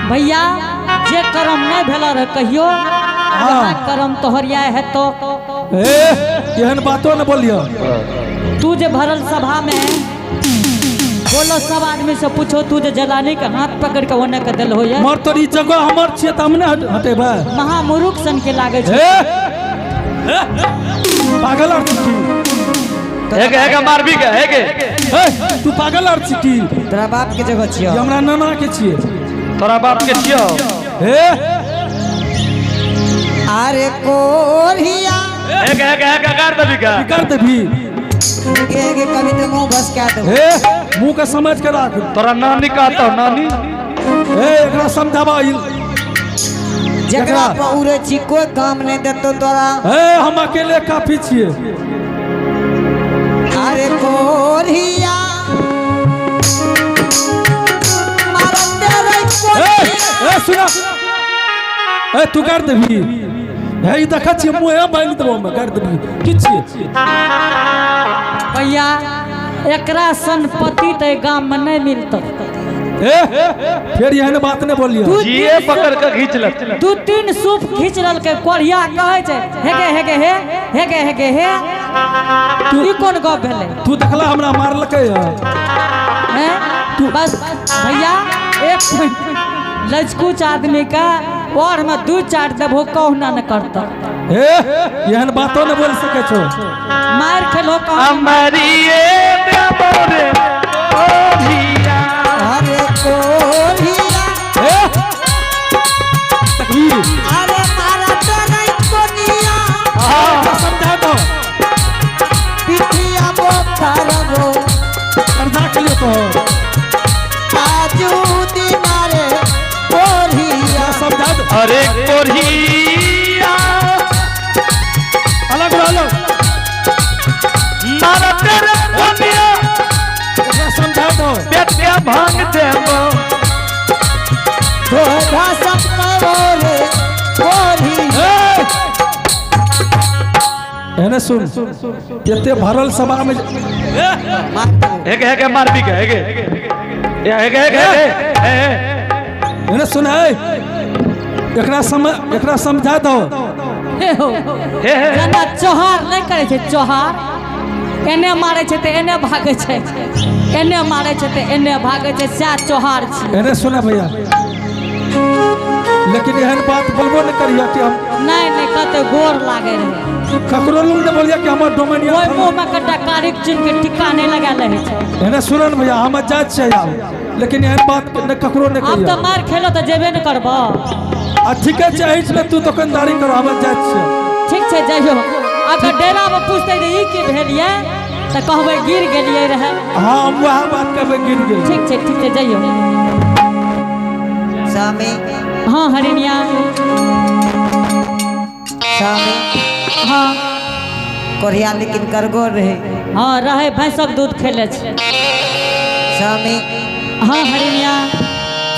भैया जे करम नहीं भेल रहे कहियो वहाँ करम तोहरिया है तो ए एहन बातो न बोलियो। तू जे भरल सभा में बोलो सब आदमी से पूछो तू जे जलानी के हाथ पकड़ के ओने के दिल हो ये मर तोरी जगह हमर छियै त हम ने हटेबै। महामुरुख सन के लागे छै। ए पागल आर छी की? हेगे हेगे मारबी के हेगे। ए तू पागल आर छी की? तोरा बाप के जगह छियो। ई हमरा नाना के छियै। तोरा बाप के छियो। ए अरे कोरिया हेगे हेगे हेगे कर देबी का। कर देबी। हेगे हेगे कभी तो मुंह बस क्या देबो। ए मुंह के समझ के राख। तोरा नानी कहतो नानी। ए एकरा समझाबा ई जकरा पर उड़े छी कोई काम नहीं देतो तोरा। ए हम अकेले काफी छियै। अरे कोरिया मारते रे ए कोरिया। ए सुना ए तू कर देबी। हे ई देखै छियै मुँहे बान्हि देबो हम कर देबी की छियै? भैया एकरा सन पति तऽ गाम में नहीं मिलतो। ए फिर एहन बात नहीं बोलियो। जिए पकड़ के घींच लत। दू तीन सूप खींच लेलकै कोरिया कहै छै हेगे हेगे हे हेगे हेगे हे। ई कोन गप भेलै? तू देखला हमरा मारलकै हैं? बस भैया एक लचकुच आदमी का और में दू चार देबो कहुना न करता। ए एहन बातो न बोल सकै छो। मार खेलो कहुना। अमरिए देबो रे कोरिया। अरे कोरिया ए तकबीर। अरे मारते रे कोरिया। हाँ समझा दो। पिठिया बोखरबो समझा के लिए तो आजू दिना रे कोरिया। समझा दो। अरे कोरिया अलग रहो अलग। मारते रे कोरिया। एकरा समझा दो। पेट के भांग देबो। धोधा सपना रे कोरिया। एने सुन एते भरल सभा में मार देबो। हेगे हेगे मारबी के हेगे। ए हेगे हेगे हे हे। एने सुन है एकरा सम एकरा समझा दो। हे हो हे हे। जेना चोहार नहीं करै छै चोहार एने मारै छै तऽ एने भागै छै एने मारै छै तऽ एने भागै छै सएह चोहार छै। एने सुना भैया लेकिन एहन बात बोलबो नहीं करिया कि हम नहीं नहीं कते गोर लागे रहे। ककरो लग नहीं बोलिया कि हमर डोमेनिया ओहि मुँह में कटा कारिक चिन्ह के टिक्का नहीं लगा रहे छै। एने सुनन भैया हम जात छै आब लेकिन एहन बात ने ककरो नहीं आब कहिया। तऽ मार खेलो तऽ जेबे ने करबो। आ ठीके छै एहिठ ने तू दुकानदारी कर हम जात छै। ठीक छै जइयो। अगर डेरा में पूछते जे ई की भेल ये तऽ कहबै गिर गेलियै रहे। हाँ हम वएह बात कहबै गिर गेल। ठीक छै ठीक छै जइयो। स्वामी। हाँ हरिणिया। स्वामी। हाँ। कोरिया लेकिन करगोर रहे। हाँ रहे भैंसक दूध खेले छै। स्वामी। हाँ हरिणिया।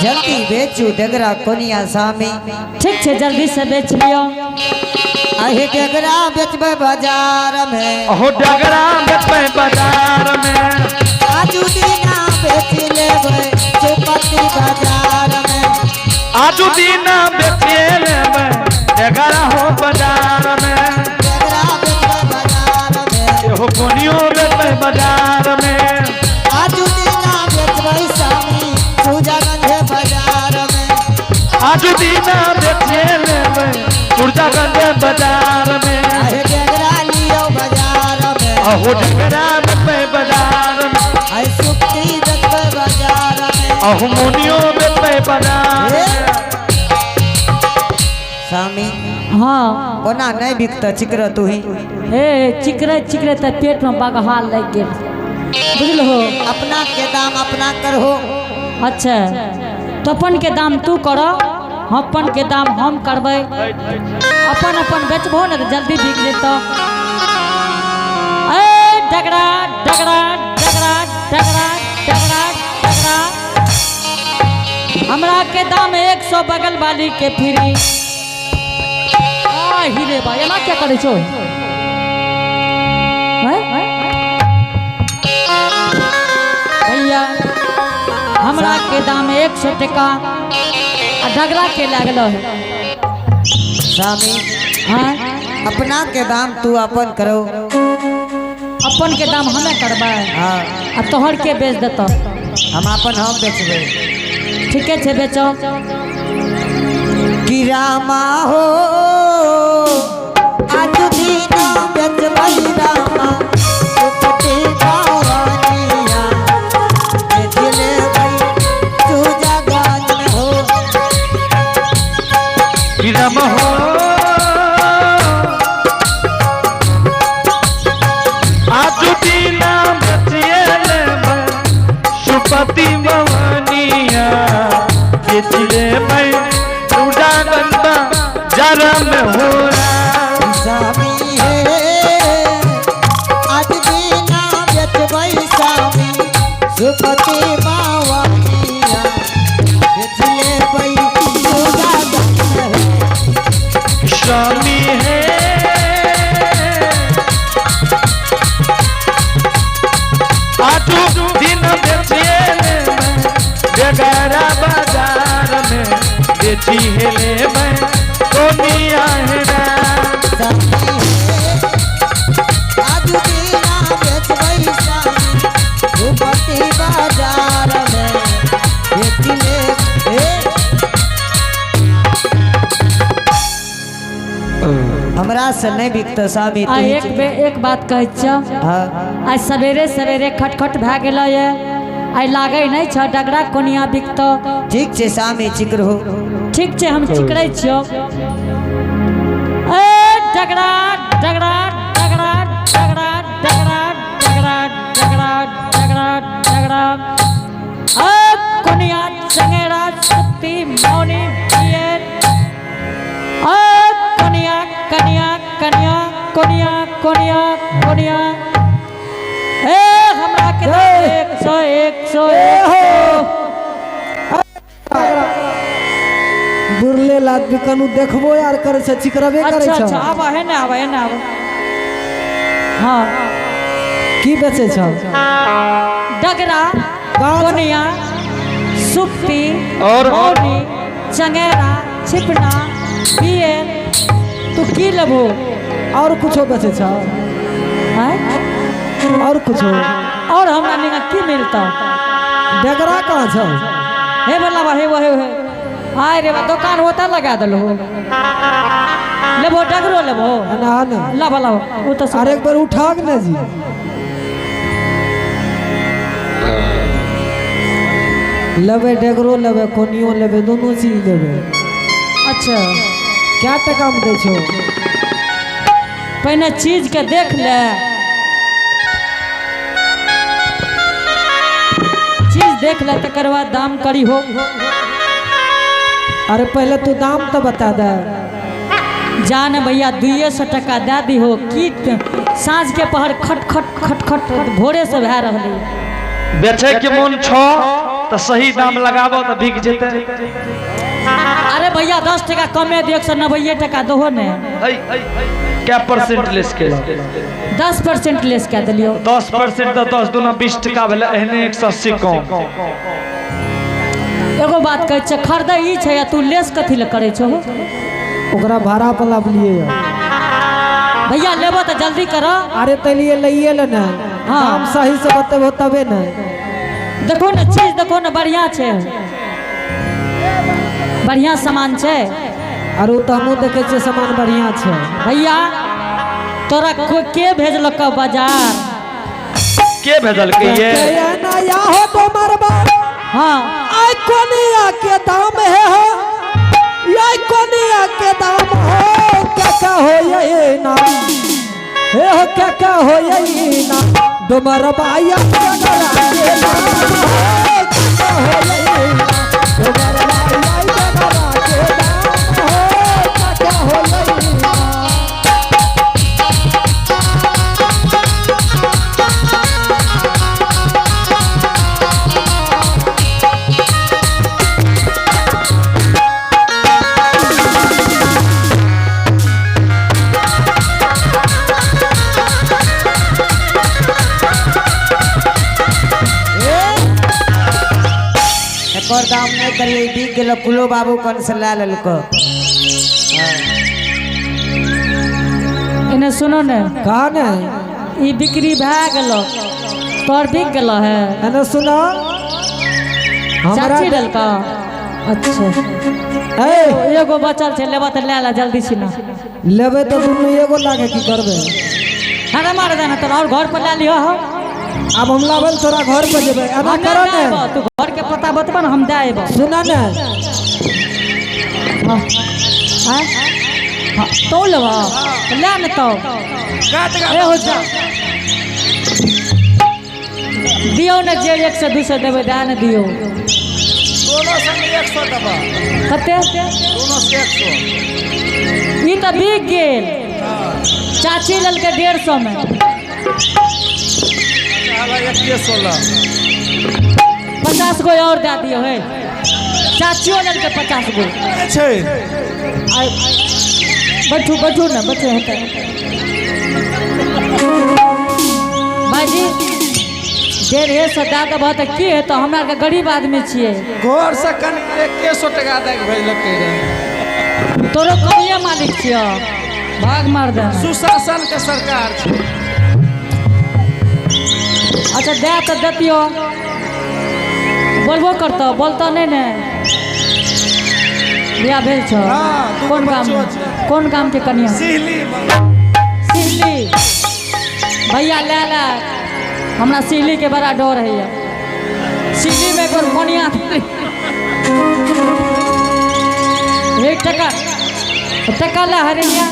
जल्दी बेचू डगरा कोनिया स्वामी। ठीक छै जल्दी से बेच लियो। अहे डगरा बेचबै बाजार में। अहो डगरा बेचबै बाजार में। आजू दिना बेच लेबै चौपत्ती बाजार में। आजू दिना बेच लेबै डगरा हो बाजार में। डगरा बेचबै बाजार में। एहो कोनियो बेचबै बाजार में। आजू दिना बेचबै स्वामी सुरजागंज बाजार में। आजू दिना बेच लेबै सुरजागंज बाजार में। अहे डगरा लियो बाजार में। अहो डगरा बेचबै बाजार में। अहे सुक्ति बेचबै बाजार में। अहो मुनियो बेचबै बाजार में। स्वामी। हाँ। कोना नहीं बिकता चिकर तू ही। हे चिकरे चिकरे तऽ पेट में बगहा लागि गेल बुझलहो। अपना के दाम अपना करहो। अच्छा तो अपन के दाम तू कर अपन के दाम हम करबै। अपन अपन बेचबो ने तऽ जल्दी बिक जेतौ। ए डगरा डगरा डगरा डगरा डगरा डगरा हमरा के दाम 100 बगल वाली के फ्री। आ हीरे बा एना क्या करै छौ? हैं? भैया हमरा के दाम 100 टका। आ डगरा के लागलो है। स्वामी, हाँ। अपना के दाम तू अपन करो। अपन के दाम हमें करबै? हाँ। आ तोहर के बेच देतो? हम अपन हम बेचबै। ठीके छै, बेचो। कि रामा हो, आज दीना बेचबै रामा सुपति भवानिया, बेच लेबै तू जगन हो। राम हो, आज दीना बचिए लेबै सुपति भवानिया, बेच लेबै चूड़ागंज बाजार में हो। स्वामी हे, आज दीना बेचबै स्वामी सुपति भवानिया, बेच लेबै तू जगन हो। स्वामी है, आजू दिन बेचिए लेबै बेगारा बाजार में, बेची है लेबै कोनिया है ना। स्वामी हे, आज दीना बेचबै स्वामी सुपति बाजार में, बेच ले हे। हमरा से नहीं बिकतो स्वामी। आ तू ही एक बे एक बात कहै छियौ। हाँ। आइ सवेरे सवेरे खटखट भए गेलै ये, आइ लागै नहि छ डगरा कोनिया बिकतो। ठीक छै स्वामी, चिकरो। ठीक छै, हम चिकरै छियौ। ए डगरा डगरा डगरा डगरा डगरा डगरा डगरा डगरा डगरा, ए कोनिया चंगेरा सुती मौनी पियर, ए कोनिया कनिया कनिया कोनिया कोनिया कोनिया, ए हमरा के दे 100 100 100। बुरले लाद कनु देखबो यार करे छै, चिकरबे करे अच्छा। छै। अच्छा, आबा है ना, आबा है ना, आबा। हाँ। की बेचे छ? डगरा, कोनिया, सुप्ती और? मौनी, चंगेरा, छिपना, बियर। तू की लेबो? और कुछो बेचे छ? हैं? और कुछो? और हमरा निगा की मिलता? डगरा कहाँ छ? हे बल्ला बा, हे वो हे हे आय रे बा, दुकान होता लगा देलो। लेबो डगरो लेबो? ना ना। लाबो लाबो, वो तो अरे एक बार उठा के ना जी। लेबे डगरो लेबे, कोनियो लेबे, दोनों चीज लेबे। अच्छा। क्या टका में दै छो? पहले चीज के देख ले, चीज देख ले तकर बाद दाम करी हो। अरे पहले तू दाम तो बता दे। जान भैया, 200 टका दे दी हो की साँझ के पहर खट खट खट खट भोरे से भए रहली। बेचे के मन छो तो सही दाम लगाबो तो बिक जेतै। अरे भैया, 10 टका कमे दे, 190 टका दहो ने। क्या परसेंट लेस के? 10% लेस कए देलियो। 10% तो 10 दूना 20 टका भेलै, एहने 180 कम। एगो बात कहै छै, खरीदै ई छै आ तू लेस कथी लए करै छहो? ओकरा भाड़ा पर लाबलिए। भैया, लेबो तऽ जल्दी कर। अरे तलिए लइए ले ना। हाँ। दाम सही से बतेबो तबे ना। देखो ने चीज, देखो ने, बढ़िया छै, बढ़िया सामान छै। अरे ओ तऽ हमहूँ देखै छियै, सामान बढ़िया छै। भैया, तोरा के भेजलक बाजार? के भेजलकै ये? नया हो तो मरबा। हाँ। आई कोनिया के दाम है हो, आई कोनिया के दाम हो, क्या क्या हो ये ना, हे हो क्या क्या हो ये ना, डोमरबा या डगरा के दाम हो, क्या क्या हो ये ना, डोमरबा या डगरा के दाम हो, क्या क्या हो ये ना। एकर दाम नहीं करिए, बिक गेलो। कुलो बाबू कन से ला लेलको। एने सुनो ने। कहा ने? ई बिक्री भए गेलो, तोर बिक गेलो है। एने सुनो हमरा। चाची देलका? अच्छा। ए। एगो बचल छै, लेबऽ तऽ लए ले जल्दी छिना। लेबै तऽ दुनू एगो लागे की करबै? अरे मार देना तोरा और घर पर लए लिहो हो। आब हम लाबै लए तोरा घर पर जेबै, एना हम करो नहि ने। आएबो, तू घर के पता बतबऽ ने, हम दए अयबो। सुना ने। हाँ। आँय? हाँ, तो लेबऽ ले ने तो। ए हो जा दियौ ने, जे 100 200 देबै दए ने दियौ। दोनों संग 100 देबा। कते? दोनों से 100। ई तऽ बिक गेल, चाची लेलकै 150 में। अच्छा, 116। 50 गो और दए दियौ हे, चाचियो लेलकै 50 गो। छै। बैठू बैठू ने, बैठू। हेतै भाईजी, 150 दए देबह तऽ की हेतौ? हमरा आरके गरीब आदमी छियै। घर से कन 100 टका दए के भेजलकै रहे। तोरो कमिए मालिक छियौ, भाग मार दे। सुशासन के सरकार छै। अच्छा, दए तऽ देतियौ, बोलबो करतौ, बोलतौ नहि ने। बियाह भेल छौ? हाँ, दूगो कोन गाम? बच्चो छै। कोन गाम के कनिया? सिहली। सिहली। भैया ले ले, हमरा सिहली के बड़ा डर है। सिहली में एक बार कनिया एक टका टका ले हरिया।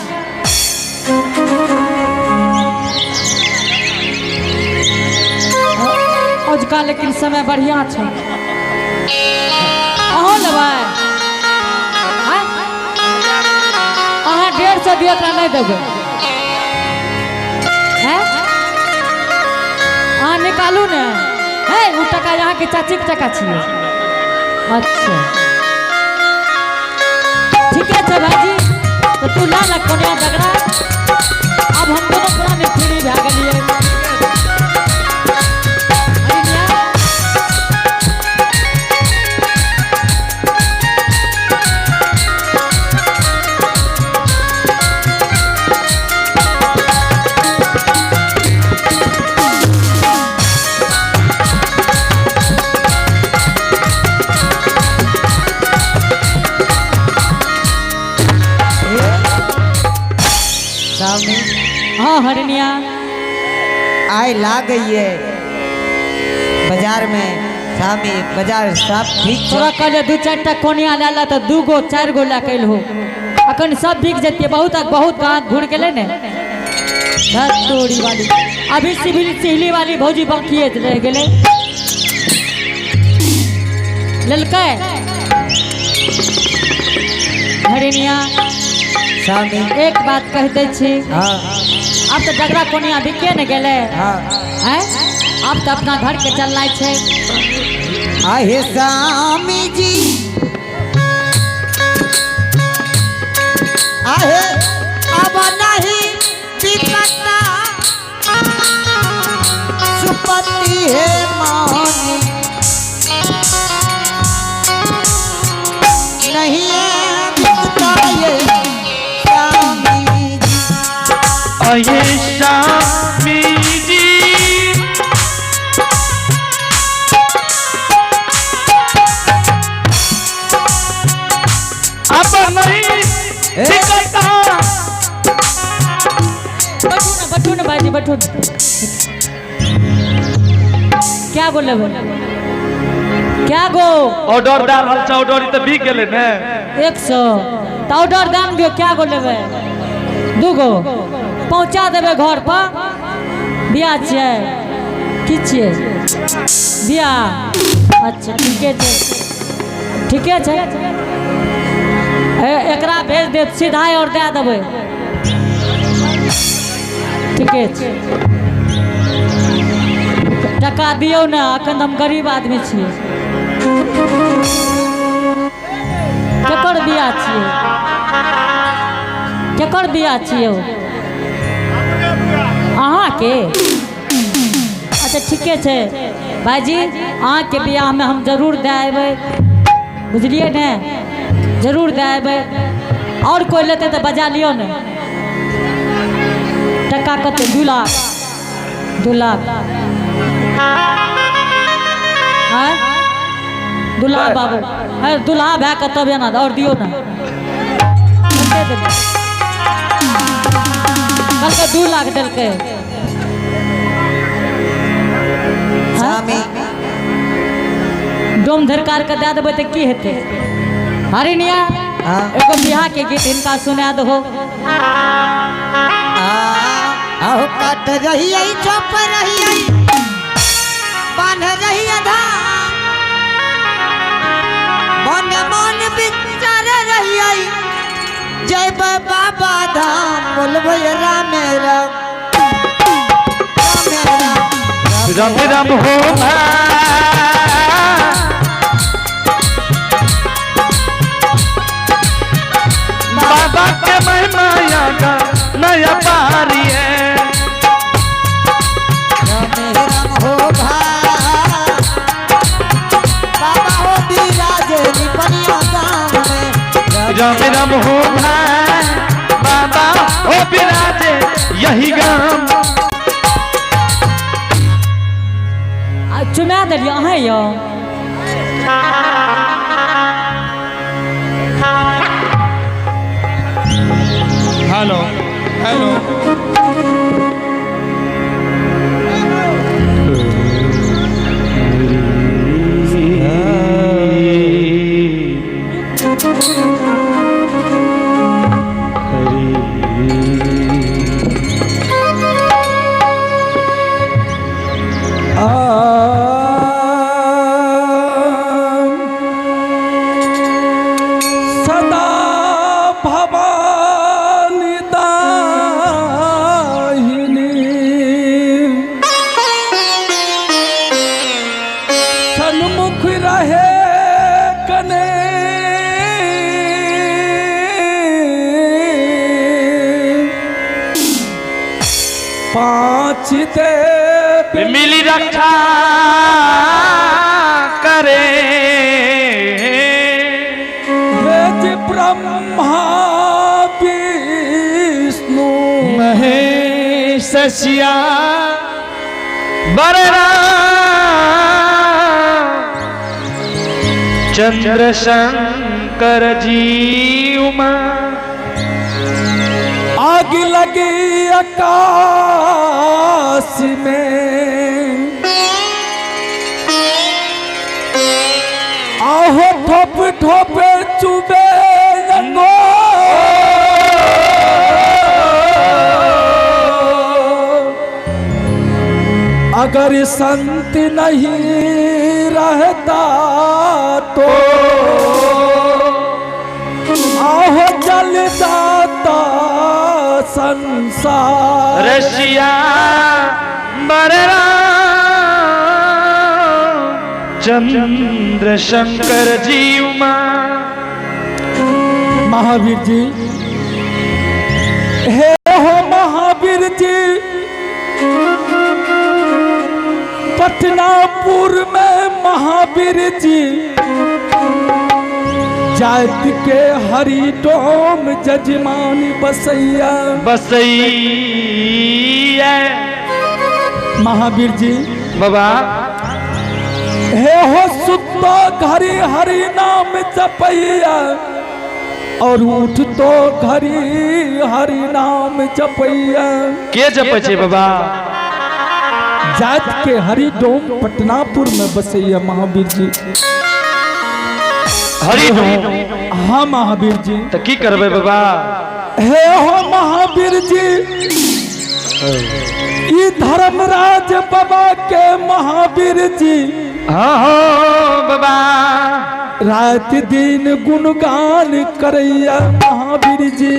अजुका लेकिन समय बढ़िया छै। अहूँ लेबै? आँय? अहाँ 150 दियौ, एकरा नहि देबै? हैं? अहाँ निकालू ने। हे, ओ टका अहाँके चाचीके टका छियै। अच्छा, ठीके छै भाईजी, तऽ तू ला ने कोनिया झगड़ा। आब हम दोनों प्राणी फ्री भए गेलियै। अरे मियाँ, स्वामी। हाँ हरनिया। आय ला गई है बाजार में स्वामी, बाजार सब ठीक छै। तोरा कहले दू चारि टा कोनिया लए ला तऽ दू गो चारि गो लए के अयलहो। अखन सब बिक जतियै। बहुत बहुत गाँव घुर गेलै ने। धत तोरी वाली, अभी सिविल सिहली वाली भौजी बाकिए रहि गेलै। लेलकै हरिनिया। स्वामी। एक बात कहि दै छी। हाँ। आब तऽ डगरा कोनिया बिके ने गेलै। हाँ। हैं, आब तऽ अपना घर के चलनाइ छै। आहे स्वामी जी, आहे अब नहीं बिकता सुपति है मानी, नहीं बिकता ये स्वामी जी। अये स्वामी जी। अब नहीं बिकता। बैठू ना, बैठू ना भाईजी, बैठू। क्या गो लेबै? क्या गो? ऑर्डर दए रहल छै, ऑर्डर ई तऽ बिक गेलै ने। 100 तऽ ऑर्डर दाम दियौ। क्या गो लेबै? दू गो पहुँचा देबै घर पर। बियाह छियै की छियै बियाह? अच्छा, ठीके छै, ठीके छै। ए, एकरा भेज देब सीधा और दए देबै। ठीके छै, टका दियौ ने, अखन तऽ हम गरीब आदमी छियै। केकर बियाह छियै? केकर बियाह छियै? अहाँके? अच्छा, ठीके छै भाईजी। अहाँके बियाहमे हम जरूर दए अयबै, बुझलियै ने? जरूर दए अयबै। आओर कोइ लेतै तऽ बजा लियौ ने। टका कते? 2 लाख, 2 लाख। आँय दुल्हा बाबू, है दुल्हा भए कऽ तब एना आओर दियौ ने। कते देबै? कहलकै 2 लाख देलकै। स्वामी डोम धरकार के दए देबै तऽ की हेतै? हरिनिया हाँ। एगो बियाह के गीत हिनका सुना दहो। आहो काट रही आई, चौप रही आई, बांध रही आधार, मन मन विचार रही आई, जय बाबा धाम बोलबै राम राम राम राम राम राम हो बाबा के महिमा यादा नया पारी है। राम राम हो भाई बाबा हो बिराजे निपनिया गाँव में। राम राम हो भाई बाबा हो बिराजे यही गाम। चुमा देलियै अहें यौ। Hello hello. सदा भवानी दाहिनी सन्मुख रहे कने, पांच देव मिली रक्षा करे, वेद ब्रह्मा विष्णु महेश सिया बलराम चंद्रशंकर जी उमा। आग लगी आकाश में, आहो ठोप ठोप चुबे रंगो, अगर संत नहीं रहता तो आहो जल जाता संसार। रशिया बलराम चंद्रशंकर जी उमा। महावीर जी हे हो महावीर जी, पटनापुर में महावीर जी जात के हरिडोम जजमान बसैया बसैया। महावीर जी बाबा हे हो सुतो घरी हरि नाम जपैया, और उठ तो घरी हरि नाम जपैया। के जपै छै बाबा? जात के हरिडोम पटनापुर में बसैया महावीर जी। हरिडोम? हाँ महावीर जी। तो की करबै बाबा? हे हो महावीर जी, ई धर्मराज बाबा के महावीर जी हाँ हो बाबा रात दिन गुणगान करैया महावीर जी।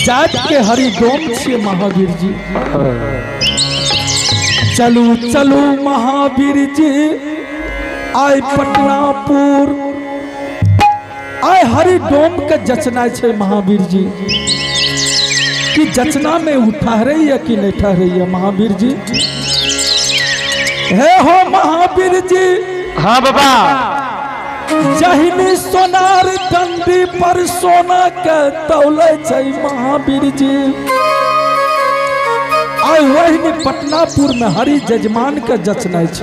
जात के हरिडोम छे महावीर जी। चलू चलू महावीर जी आय पटनापुर, आय हरिडोम के जचना छे महावीर जी। कि जचना में उ ठहरैया कि नहीं ठहरैया महावीर जी? हे हो महावीर जी। हाँ बाबा। जहिनी सोनार डंडी पर सोना के तौले छै महावीर जी, आ वही पटनापुर में हरि जजमान के जचनाइ छै।